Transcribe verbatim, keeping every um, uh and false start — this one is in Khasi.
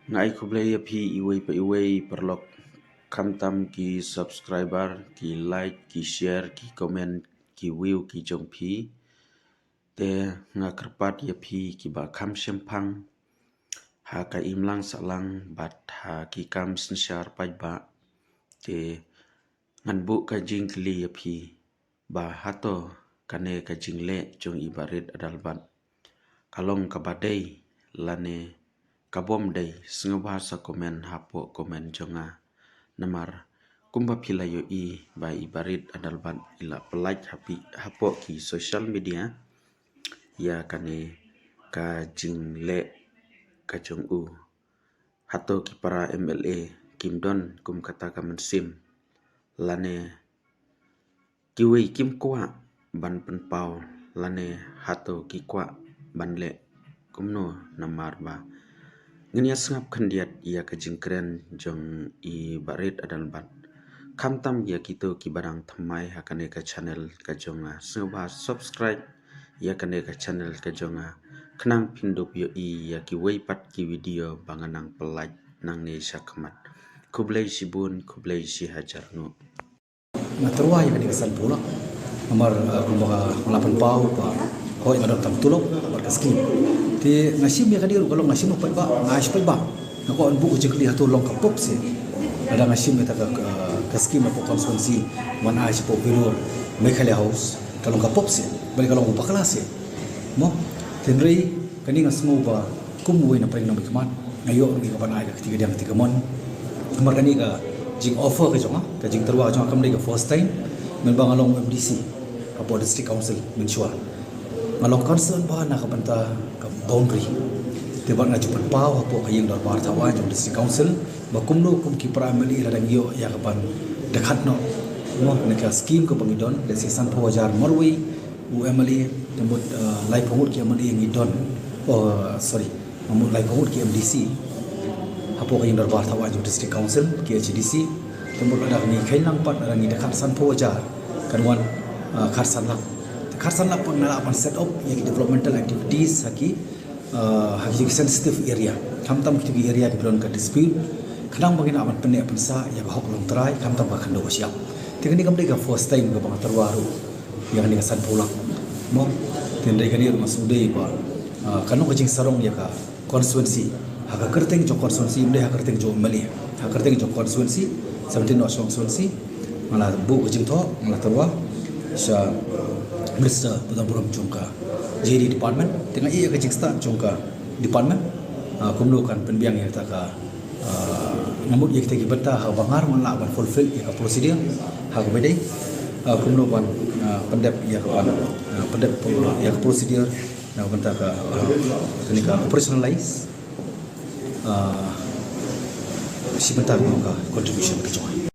Nga ai khublei ïa phi iwei pa iwei paralok, khamtam ki subscriber, ki like, ki share, ki comment, ki view ki jong phi. Te nga kyrpad ïa phi kiba kham shemphang ha ka imlang sahlang bad ha ki kam synshar paidbah. Te ngan buh ka jingkylli ïa phi ba hato kane ka jingleh jong i Bah Rit Adelbert ka long kaba dei lane ka bym dei? Sngewbha sa comment hapoh comment jong nga. Namar kumba phi la ïohi ba i Bah Rit Adelbert i la pyllait hapoh ki social media ïa kane ka jingleh ka jong u. Hato ki para M L A kim don kum kata ka mynsiem lane kiwei kim kwah ban pynpaw lane hato ki kwah ban leh kumno? Namar ba ngin ïa sngap khyndiat ïa ka jingkren jong i Bah Rit Adelbert. Khamtam ïa kito kiba dang thymmai ha kane ka channel ka jong nga, sngewbha subscribe ïa kane ka channel ka jong nga khnang phin dup ïohi ïa kiwei pat ki video ba ngan nang pyllait nangne shakhmat. Khublei shibun, khublei shihajar nguh. Nga tyrwa ïa kane ka sanphew lak. Namar kumba nga la pynpaw ba hooid nga don tang tulop bad ka skim. Te nga shim ïa kane ruh ka long nga shim ruh paidbah, nga ai sha paidbah. Nga kwah ban buh ka jingkylli hato long ka pop seh. Lada nga shim ïa kata ka skim hapoh constituency ban ai shapoh Vellore Meghalaya House, ka long ka pop seh, bad ka long bakla seh. Mo, hynrei kane nga sngew ba kum uwei na pdeng na bynta khmat nga ïoh ruh ïa ka ban ai ka kti kadiang kti kamon. Namar kane ka jing offer ka jong nga, ka jingtyrwa ka jong nga kam dei ka first time. Mynba nga long M D C hapoh District Council mynshuwa, nga long concern bha na ka bynta ka boundary. Te bad nga ju pynpaw hapoh ka ïing dorbar thaw aiñ jong District Council ba kumno kum ki para M L A lada ngi ïoh ïa ka ban dkhot noh, mo, na ka skim kaba ngi don, let's say sanphew hajar marwei u M L A, te mut laiphew ngut ki M L A ngi don, oh sorry, mut laiphew ngut ki M D C hapoh ka ïing dorbar thaw aiñ jong District Council, K H A D C. Te mut lada ngi kheiñ lang pat, lada ngi dkhot sanphew hajar, kan wan khatsan lak. Khatsan lak pat nga lah ban set up ïa ki developmental activities ha ki ha ki sensitive area. Khamtam kito ki area kiba don ka dispute, khnang ba ngin lah ban pynneh pynsah ïa ka hok longtrai, khamtam ka khyndew ka shyiap. Te kane kam dei ka first time kaba nga tyrwa ruh ïa kane ka sanphew lak, mo. Te hynrei kane ruh nga sngewdei ba kan long ka jingsarong ïa ka constituency, ha ka kyrteng jong constituency, ym dei ha kyrteng jong M L A, ha kyrteng jong constituency, seventeen North constituency. Nga la buh ka jingthoh, nga la tyrwa sha Minister ba don burom jong ka J D department. Te nga ïeh ïa ka jingstad jong ka department kumno kan pynbiang ïa kata ka, nga mut ïa kita ki bynta ha ba nga ruh ngan lah ban fulfill ïa ka procedure ha kaba dei, kumno ban pyndep ïa ka ban pyndep ïa ka procedure na ka bynta ka kane ka operationalize shi bynta ka contribution ka jong nga.